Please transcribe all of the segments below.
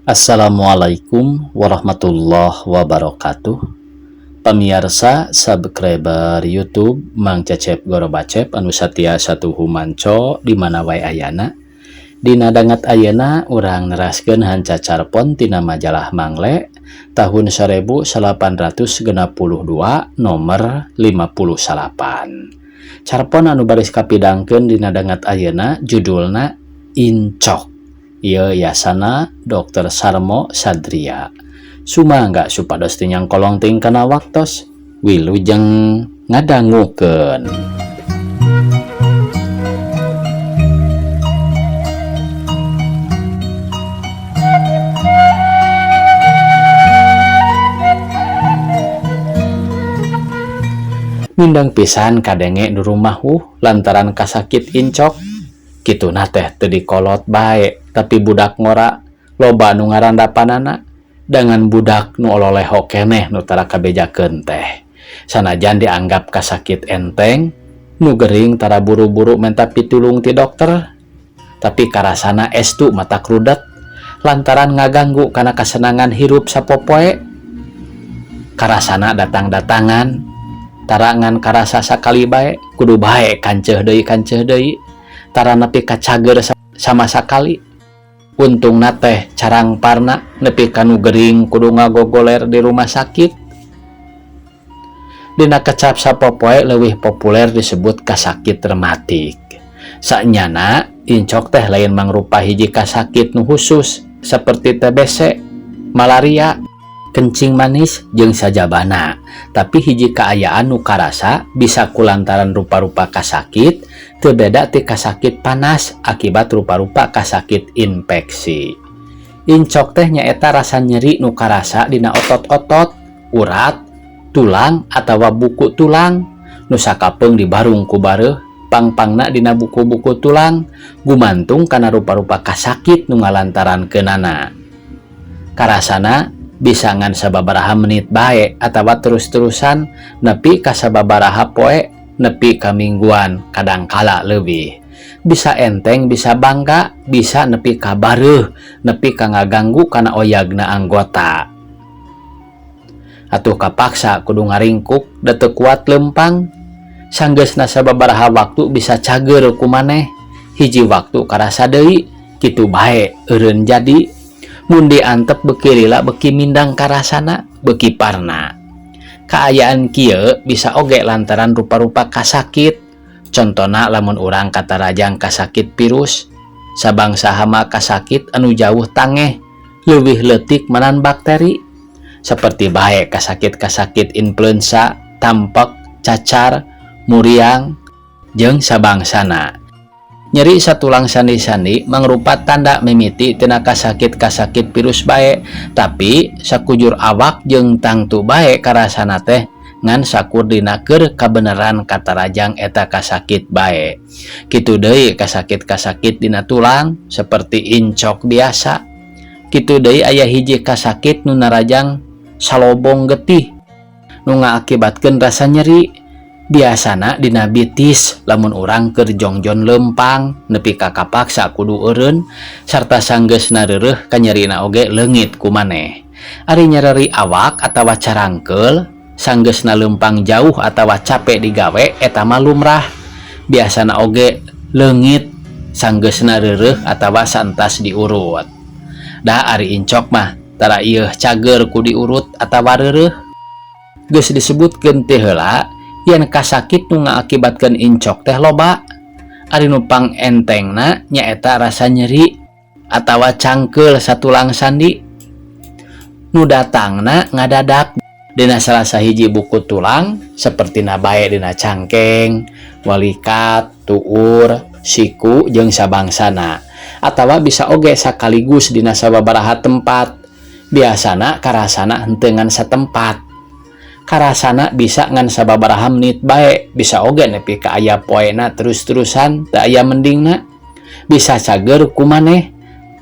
Assalamualaikum warahmatullahi wabarakatuh. Pamiarsa subscriber YouTube Mang Cecep Gorobacep anu satia satuhu manco di mana wae ayana. Dina danget ayeuna urang neraskeun hanca carpon tina majalah Mangle tahun 1862 nomor 59. Carpon anu baris kapidangkeun dina danget ayeuna judulna Incok. Ieu yasana Dr. Sarmo Sadria. Sumangga supados teu nyangkolong teuing kana waktos, wilujeng ngadangukeun. Mindeng pisan kadenge nu rumahuh lantaran kasakit incok. Kituna teh teu dikolot bae, tapi budak ngora loba nu ngarandapanana dengan budak nu ololeho keneh nu tara kabejakeun teh. Sanajan dianggap kasakit enteng, nu gering tara buru-buru menta pitulung ti dokter, tapi karasana estu mata krudet lantaran ngaganggu kana kasenangan hirup sapopoe. Karasana datang-datangan, tarangan karasa sakali bae, kudu bae kanceuh deui, tara nepi kacager sama sakali. Untungna teh carang parna nepi ka nu gering kudu ngagogoler di rumah sakit. Dina kecap sapopoe leuwih populer disebut kasakit rematik. Sanyana incok teh lain mangrupa hiji kasakit nu khusus seperti TBC, malaria, kencing manis jeung sajabana, tapi hiji kaayaan nu karasa bisa kulantaran rupa-rupa kasakit teu beda ti kasakit panas akibat rupa-rupa kasakit infeksi. Incok teh nyaeta rasa nyeri nu karasa dina otot-otot, urat, tulang atawa buku tulang nu sakapeung dibarung ku bareuh pangpangna dina buku-buku tulang gumantung kana rupa-rupa kasakit nu ngalantaran keunana. Karasana bisa ngan sababaraha menit bae atawa terus-terusan nepi ka sababaraha poe nepi ka mingguan kadangkala leuwih. Bisa enteng, bisa bangga, bisa nepi ka bareuh, nepi ka ngaganggu kana oyagna anggota. Atuh kapaksa kudu ngaringkuk da teu kuat lempang. Sanggeusna sababaraha waktu bisa cager ku maneh, hiji waktu karasa deui, kitu bae eureun jadi. Mun diantep beuki lila beuki mindang karasana, beuki parna. Kaayaan kieu bisa oge lantaran rupa-rupa kasakit. Contona lamun urang katarajang kasakit virus, sabangsa hama kasakit anu jauh tangeh, leuwih leutik manan bakteri. Seperti bae kasakit-kasakit influenza, tampek, cacar, muriang, jeung sabangsana. Nyeri satulang sandi-sandi mangrupa tanda mimiti tina kasakit-kasakit virus bae, tapi sakujur awak jeung tangtu bae karasana teh ngan sakur dina keur kabeneran katarajang eta kasakit bae. Kitu deui kasakit-kasakit dina tulang seperti incok biasa. Kitu deui aya hiji kasakit nu narajang salobong getih nu ngaakibatkeun rasa nyeri. Biasana dina bitis lamun urang keur jongjon lempang nepi ka kapaksa kudu eureun sarta sanggeusna reureuh kanyerina oge leungit ku maneh. Ari nyereri awak atawa carangkeul sanggeusna lempang jauh atawa capek digawe eta mah lumrah. Biasana oge leungit sanggeusna reureuh atawa santas diurut. Da ari incok mah tara ieu cager ku diurut atawa reureuh. Geus disebutkeun teh heula yen kasakit nu ngaakibatkeun incok teh loba. Ari nu pangentengna nyaeta rasa nyeri atawa cangkeul satulang sandi nu datangna ngadadak dina salah sahiji buku tulang seperti bae dina cangkeng, walikat, tuur, siku jeung sabangsana, atawa bisa oge sakaligus dina sababaraha tempat. Biasana karasana henteu ngan satempat. Karasana bisa ngan sababaraha menit bae, bisa oge nepi ka aya poena terus-terusan teu aya mendingna. Bisa cager ku maneh,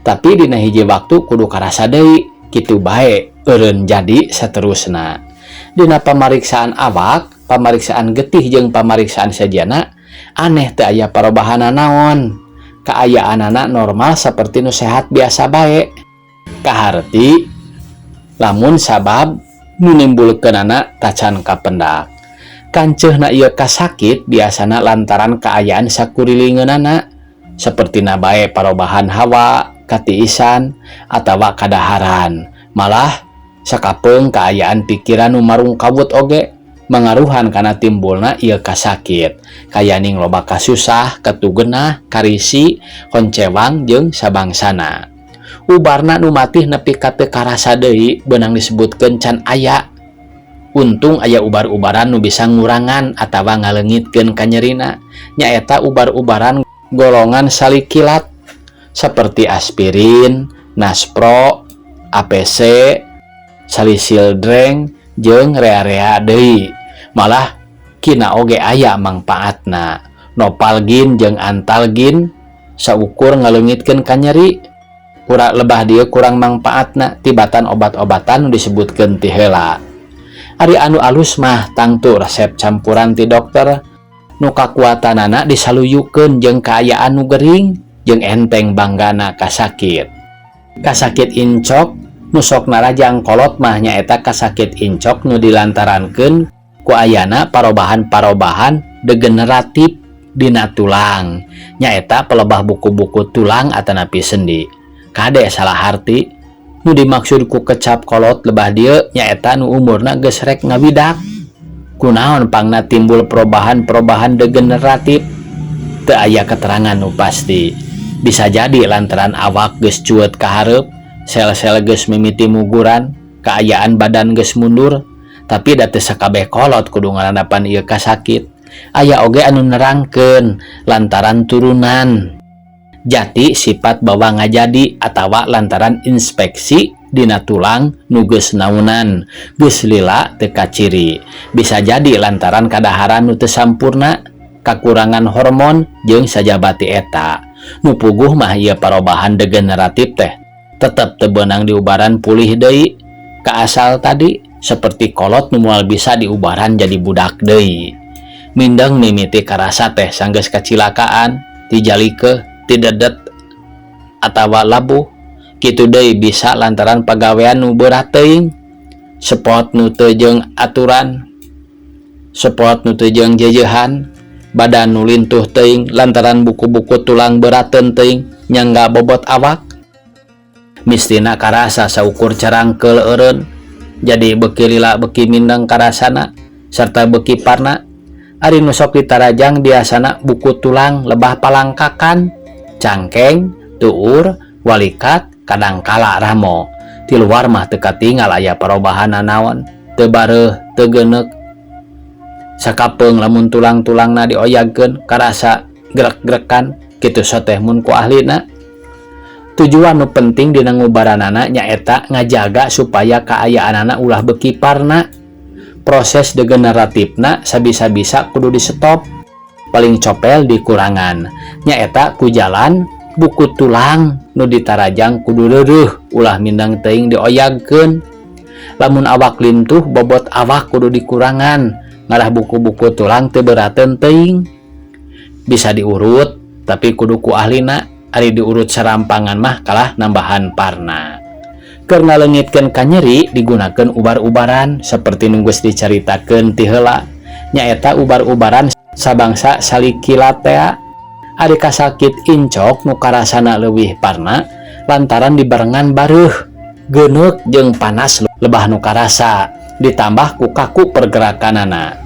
tapi dina hiji waktu kudu karasa deui, kitu bae eureun jadi saterusna. Dina pamariksaan awak, pamariksaan getih jeung pamariksaan sejenna aneh teu aya parobahan naon. Kaayaanana normal seperti nu sehat biasa bae. Kaharti lamun sabab nu nimbulkeunana tacan kapendak. Kanceuhna ieu kasakit biasana lantaran kaayaan sakurilingeunana, sapertina bae parobahan hawa, katiisan, atawa kadaharan. Malah sakapeung kaayaan pikiran nu marungkawut oge mangaruhan kana timbulna ieu kasakit. Kayaning loba kasusah, katugenah, karisi, koncewang jeung sabangsana. Ubarna nu matih nepi ka teu karasa deui beunang disebutkeun can aya. Untung aya ubar-ubaran nu bisa ngurangan atawa ngaleungitkeun kanyerina, nyaeta ubar-ubaran golongan salikilat seperti aspirin, Naspro, APC, Salisildreng, jeung rea-rea deui. Malah kina oge aya mangpaatna. Novalgin jeung Antalgin saukur ngaleungitkeun kanyeri. Kurang lebah dieu kurang mangpaatna tibatan obat-obatan nu disebutkeun ti heula. Ari anu alus mah tangtu resep campuran ti dokter nu kakuatanana disaluyukeun jeung kaayaan nu gering jeung enteng banggana kasakit. Kasakit incok nu sok narajang kolot mah nyaeta kasakit incok nu dilantarankeun ku ayana parobahan-parobahan degeneratif dina tulang, nyaeta pelebah buku-buku tulang atanapi sendi. Kade salah harti, nu dimaksud ku kecap kolot lebah dieu nyaeta nu umurna geus rek ngawidak. Kunaon pangna timbul perubahan-perubahan degeneratif? Teu aya keterangan nu pasti. Bisa jadi lantaran awak geus cueut ka hareup, sel-sel geus mimiti muguran, kaayaan badan geus mundur, tapi da teu sakabeh kolot kudu ngarandapan ieu kasakit. Aya oge anu nerangkeun lantaran turunan jati sifat bawa ngajadi atawa lantaran inspeksi dina tulang nu geus naunan, geus lila teu kaciri. Bisa jadi lantaran kadaharan nu teu sampurna, kakurangan hormon jeung sajabati eta. Nu puguh mah ieu parobahan degeneratif teh tetep teu beunang diubaran pulih deui ka asal tadi, seperti kolot nu moal bisa diubaran jadi budak deui. Mindeng mimiti karasa teh sanggeus kacilakaan, tijalikeuh, tidedet atawa labuh. Kitu deui bisa lantaran pagawean nu berat teuing, sport nu teu jeung aturan, sport nu teu jeung jeujeuhan, badan nu lintuh teuing lantaran buku-buku tulang berateun teuing nyangga bobot awak. Mistina karasa saukur carangkeul eureun, jadi beuki lila beuki mindeng karasana serta beuki parna. Ari nu sok ditarajang biasana buku tulang lebah palangkakan, cangkeng, tuur, walikat, kadangkala ramo. Ti luar mah teu katingal aya parobahan nanaon, teu bareuh, teu geuneuk. Sakapeung lamun tulang-tulangna dioyagkeun karasa grek-grekan, kitu soteh mun ku ahlina. Tujuan nu penting dina ngubaranana nyaeta ngajaga supaya kaayaanana ulah beuki parna. Proses degeneratifna sabisa-bisa kudu di stop, paling copel dikurangan, nyaeta ku jalan buku tulang nu ditarajang kudu reureuh, ulah mindeng teuing dioyagkeun. Lamun awak lintuh, bobot awak kudu dikurangan ngarah buku-buku tulang teu berateun teuing. Bisa diurut tapi kudu ku ahlina, ari diurut sarampangan mah kalah nambahan parna. Keur ngaleungitkeun kanyeri digunakeun ubar-ubaran seperti nu geus dicaritakeun ti heula, nyaeta ubar-ubaran sabangsa salikilat tea. Ari kasakit incok nu karasana leuwih parna lantaran dibarengan bareuh, geuneuk jeung panas lebah nu karasa, ditambah ku kaku pergerakanana.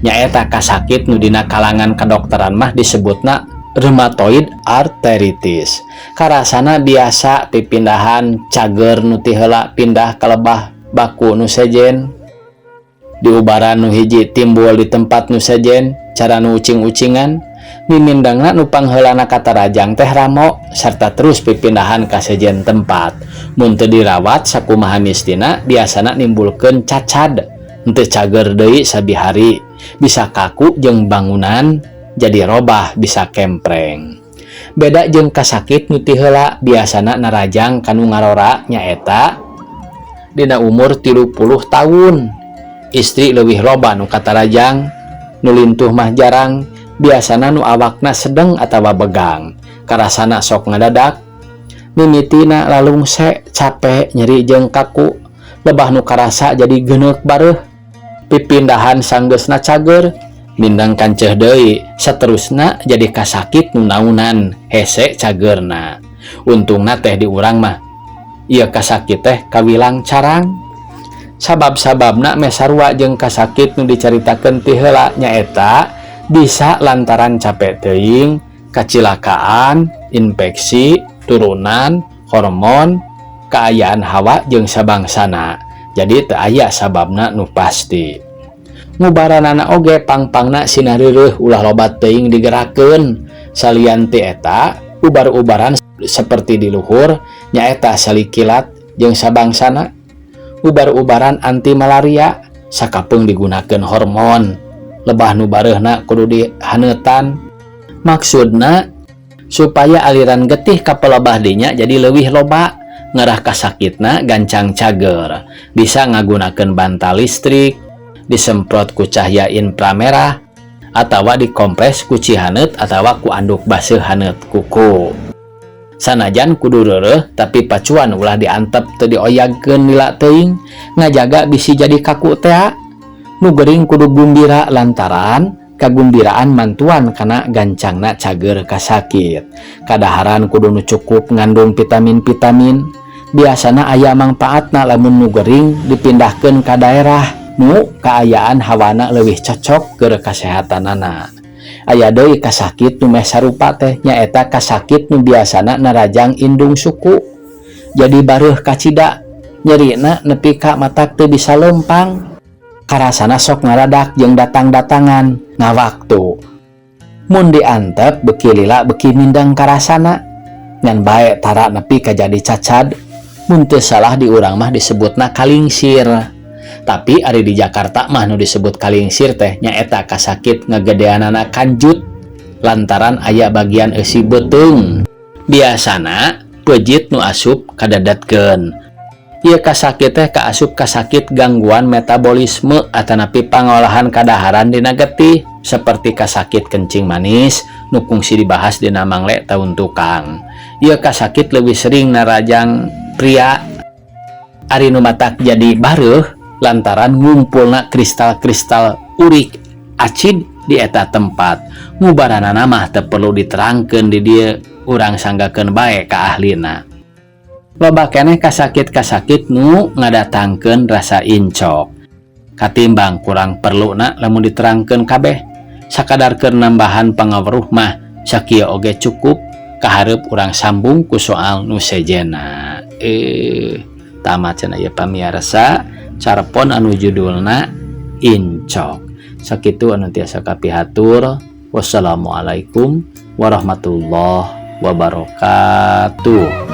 Nyaeta kasakit nu dina kalangan kedokteran mah disebutna rheumatoid arthritis. Karasana biasa pipindahan cager nu ti heula pindah ka lebah baku nu sejen, diubaran nu hiji timbul di tempat nu sejen, cara nu ucing-ucingan. Mimindengna nu pangheulana katarajang teh ramo serta terus pipindahan ka sejen tempat. Mun teu dirawat sakumaha mistina biasana nimbulkeun cacad, henteu cager deui sabihari, bisa kaku jeung bangunan jadi robah, bisa kempreng. Beda jeung kasakit nu ti heula, biasana narajang kanu ngarora nyaeta dina umur 30 tahun. Istri leuwih loba nu katarajang, nu lintuh mah jarang. Biasana nu awakna sedeng atawa begang, karasana sok ngadadak. Mimitina lalungse, capek, nyeri jeung kaku. Lebah nu karasa jadi geuneuk bareuh. Pipindahan sanggeusna cager, mindeng kanceuh deui, saterusna jadi kasakit nu naunan, hese cagerna. Untungna teh di urang mah ieu kasakit teh kawilang carang. Sabab-sababna meh sarua jeung kasakit nu dicaritakeun ti heula nyaeta bisa lantaran capek teuing, kacilakaan, infeksi, turunan, hormon, kaayaan hawa jeung sabangsana. Jadi teu aya sababna nu pasti. Ngubaranana oge pang-pangna sinareureuh ulah loba teuing digerakkeun. Salian ti eta, ubar-ubaran seperti di luhur nyaeta salikilat jeung sabangsana. Ubar-ubaran anti malaria sakapeung digunakeun hormon. Lebah nu bareuhna kudu dihaneutan. Maksudna supaya aliran getih ka pelebah dinya jadi leuwih loba ngarah kasakitna gancang cager. Bisa ngagunakeun bantal listrik, disemprot ku cahaya inframerah, atawa dikompres ku cihaneut atawa ku anduk baseuh haneut kuku. Sanajan kudu reureuh tapi pacuan ulah diantep teu dioyagkeun lila teuing ngajaga bisi jadi kaku tea. Nu gering kudu gumbira lantaran kagumbiraan mantuan kana gancangna cager kasakit. Kadaharan kudu nu cukup ngandung vitamin-vitamin. Biasana aya mangpaatna lamun nu gering dipindahkeun ka daerah nu kaayaan hawana leuwih cocok keur kasehatanana. Aya deui kasakit nu meh sarupa teh nyaeta kasakit nu biasana narajang indung suku. Jadi bareuh kacida, nyerina nepi ka matak teu bisa leumpang. Karasana sok ngaradak jeung datang-datangan ngawaktu. Mun diantep beuki lila beuki mindeng karasana. Ngan bae tara nepi ka jadi cacad. Mun teu salah di urang mah disebutna kalingsir. Tapi ari di Jakarta mah nu disebut kalingsir teh nyaeta kasakit ngagedeanana kanjut lantaran aya bagian eusi beuteung. Biasana peujit nu asup kadadadkeun. Ieu kasakit teh kaasup kasakit gangguan metabolisme atanapi pangolahan kadaharan dina getih seperti kasakit kencing manis nu kungsi dibahas dina Mangle taun tukang. Ieu kasakit leuwih sering narajang pria. Ari nu matak jadi bareuh lantaran ngumpulna kristal-kristal uric acid di eta tempat. Ngubaranana mah teu perlu diterangkeun di dieu, urang sanggakeun bae ka ahlina. Loba keneh kasakit-kasakit nu ngadatangkeun rasa incok. Katimbang kurang perluna lamun diterangkeun kabeh. Sakadar keur nambahan pangaweruh mah sakieu oge cukup. Kahareup urang sambung ku soal nu sejenna. Tamat cenah ieu pamiarsa carpon anu judulna Incok. Sakitu anu tiasa kapihatur. Wassalamualaikum warahmatullahi wabarakatuh.